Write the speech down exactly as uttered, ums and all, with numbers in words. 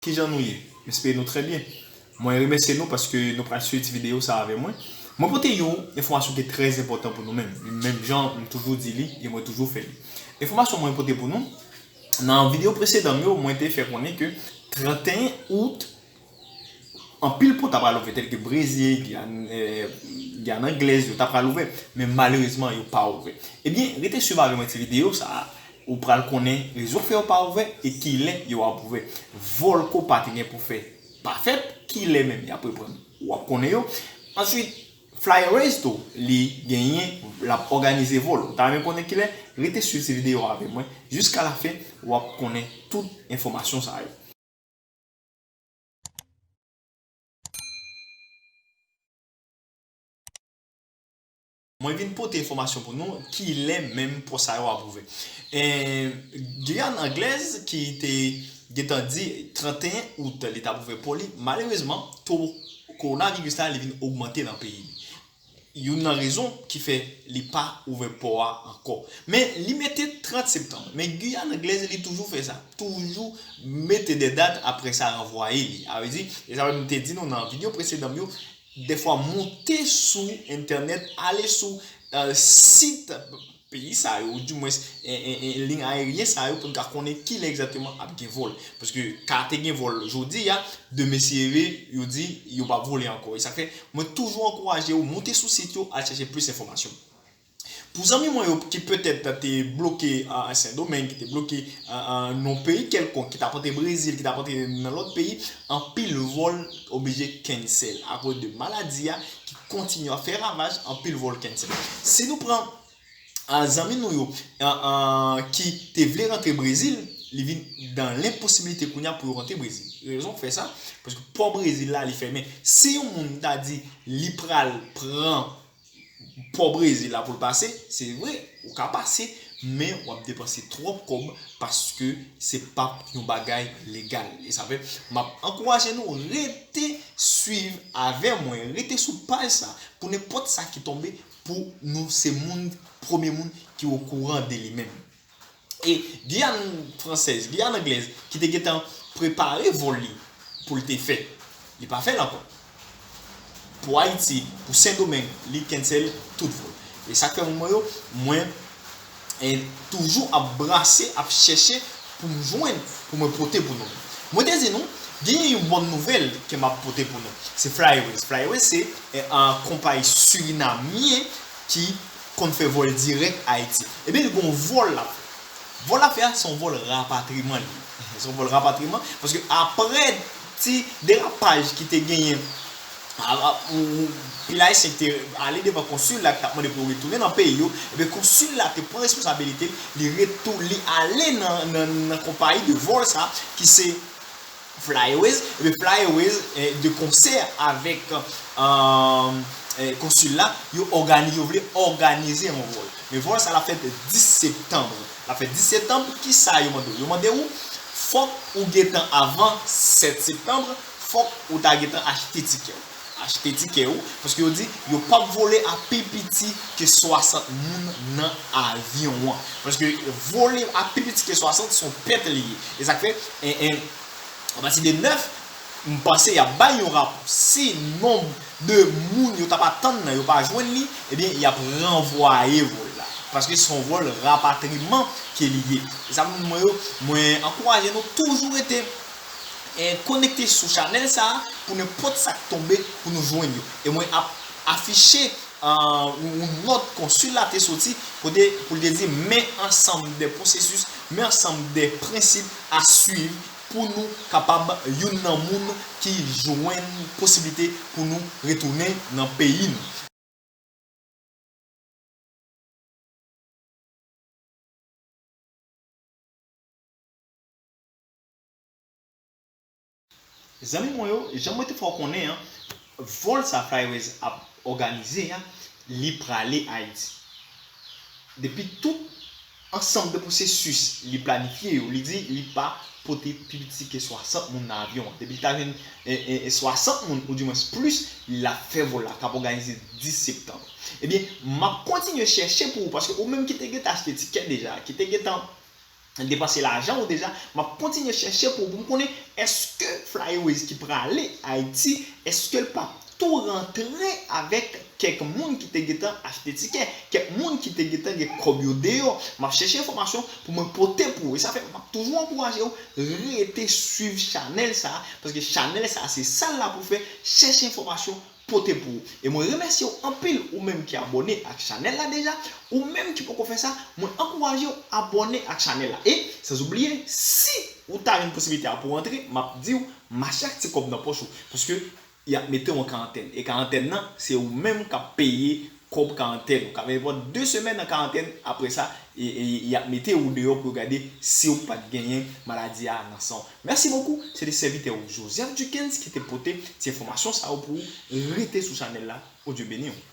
Kijan nou ye? M espere nou trè byen. Mwen remèsye nou paske nou pral swiv ti videyo sa avè mwen. Mwen pote yon enfòmasyon ki trè enpòtan pou nou menm. Menm jan m toujou di li e mwen toujou fè li. Enfòmasyon mwen pote pou nou, nan videyo presedan m yo, mwen te fè konnen ke trannteyen out, anpil pòt ta pral ouvè, tèlke Brezil, Giyàn, eh, Giyàn Anglèz, yo ta pral ouvè, men malerezman, yo pa ouvè. Ebyen, rete swiv avè mwen ti videyo sa a, ou pral konnen rezon k fè yo pa ouvè e kilè yo ap ouvè. Vòl Copa te gen pou fè pa fèt, kilè menm y ap reprann, w ap konnen yo. Answit, Fly Airways tou, li genyen, l ap òganize vòl. Ou ta renmen konnen kilè? Rete swiv ti videyo a avè mwen jiska lafen, w ap konnen tout enfòmasyon sa yo. Mwen vin pote enfòmasyon pou nou, kilè menm pòt sa yo ap ouvè. E, Giyàn Anglèz ki te gentan di trannteyen out li t ap ouvè pò li, malerezman, to kowonaviris la li vin ogmante nan peyi li. Youn nan rezon ki fè li pa ouvè pò a ankò. Men li mete trant septanm. Men Giyàn Anglèz li toujou fè sa. Toujou mete de dat, apre sa ranvwaye li. A vle di, e sa m te di nou nan videyo presedan m yo, dèfwa monte sou entènèt, ale sou, eh, sit peyi sa yo, oudimwens, en, en, en, liy ayeryen sa yo, pou n ka konnen kilè egzakteman ap gen vòl. Paske ka te gen vòl jodi a, demen si Dye vle, yo di yo p ap vole ankò. E sa k fè, mwen toujou ankouraje w monte sou sit yo, al chèche plis enfòmasyon. Pou zanmi mwen yo ki petèt te bloke, a, a Sendomeng, ki te bloke, a, a, nan peyi kèlkonk, ki t ap antre Brezil, ki t ap antre nan lòt peyi, anpil vòl oblije cancel akoz de maladi a ki kontinye ap fè ravaj, anpil vòl cancel. Si nou pran, a, zanmi nou yo, a, a, ki te vle rantre Brezil, li vin dan lenposibilite kounye a pou yo rantre Brezil. Rezon k fè sa, paske pò Brezil la, li fèmen. Si yon moun ta di li pral pran pò Brezil la pou l pase, se vre, ou ka pase, men w ap depanse twòp kòb paske se p ap yon bagay legal. E sa fè, m ap ankouraje nou rete swiv avè mwen, rete sou paj sa pou nenpòt sa ki tonbe, pou nou se moun, premye moun ki okouran de li menm. E Giyàn fransèz, Giyàn anglèz, ki te gentan prepare vòl li pou l te fè, li pa fè l ankò. Pou Ayiti, pou Sendomeng, li cancel tout vòl. E sa k fè moun mwen yo, mwen, e, toujou ap brase, ap chèche pou m jwenn, pou mwen pote pou nou. Mwen te di nou, genyen yon bòn nouvèl ke m ap pote pou nou. Se Fly Airways. Fly Airways se, e, an, konpayi sirinamyen ki konn fè vòl dirèk Ayiti. Ebyen, li gon vòl l ap fè. Vòl l ap fè a, se yon vòl rapatriman li ye. Se yon vòl rapatriman, paske apre ti derapaj ki te genyen, a, a, ou, ou, pil Ayisyen ki te ale devan konsil la, ki t ap mande pou yo retounen nan peyi yo, ebyen, konsil la te pran responsabilite l, li retou-, li ale nan, nan, nan konpayi de vòl sa, ki se Fly Airways, epi Fly Airways, eh, de konsè avèk, eh, eh, konsil la, yo ògani-, yo vle òganize yon vòl. Men vòl sa l ap fèt dis septanm. L ap fèt dis septanm, kisa yo mande w? Yo mande w, fòk ou gentan avan sèt septanm, fòk ou ta gentan achte tikè w. Achte tikè w, paske yo di yo p ap vole a pi piti ke swasant moun nan avyon an. Paske vole a pi piti ke swasant se yon pèt li ye. E sa k fè, en, en, apati de nèf, m panse y ap bay yon rapò. Si nonb de moun yo t ap atann nan yo pa jwenn li, ebyen, y ap ranvwaye vòl la. Paske se yon vòl rapatriman ke li ye. E sa moun mwen yo, mwen ankouraje nou toujou rete, eh, konekte sou chanèl sa a pou nenpòt sa k tonbe pou nou jwenn yo. E mwen ap afiche, eh, yon, yon nòt konsil la te soti kote pou l te di men ansanm de pwosesis, men ansanm de prensip a swiv pou nou kapab youn nan moun ki jwenn posiblite pou nou retounen nan peyi nou. Zanmi mwen yo, jan mwen te fè w konnen an, vòl sa Fly Airways ap òganize a, li prale Ayiti. Depi tout ansanm de pwosesis li planifye yo, li di li pa pote pi piti ke swasant moun nan avyon an. Depi li ta jwenn, e, e, e swasant moun, oudimwens plis, l ap fè vòl la, k ap òganize dis septanm. Ebyen, m ap kontinye chèche pou ou, paske ou menm ki te gentan achte tikè deja, ki te gentan depanse lajan ou deja, m ap kontinye chèche pou, pou m konnen èske Flyways ki prale Ayiti, èske l p ap tou rantre avèk kèk moun ki te gentan achte tikè, kèk moun ki te gentan gen kòb yo deyò. M ap chèche enfòmasyon pou mwen pote pou ou. E sa fè m ap toujou ankouraje w rete swiv chanèl sa, paske chanèl sa se sa l la pou fè, chèche enfòmasyon, pote pou ou. E mwen remèsye w anpil, ou menm ki abòne ak chanèl la deja, ou menm ki poko fè sa, mwen ankouraje w abòne ak chanèl la. E, sanzoubliye, si ou ta jwenn posiblite a pou w antre, m ap di w, mache ak ti kòb nan pòch ou. Paske y ap mete w an karantèn. E karantèn nan, se ou menm k ap peye kòb karantèn ou. Ka fè nenpòt de semèn an karantèn, apre sa, e, e, y ap mete ou deyò pou yo gade si ou pa t genyen maladi a nan san w. Merci beaucoup, se te sèvitè ou Joseph Duckens ki te pote ti enfòmasyon sa yo pou ou. Rete sou chanèl la. Bondye beni w.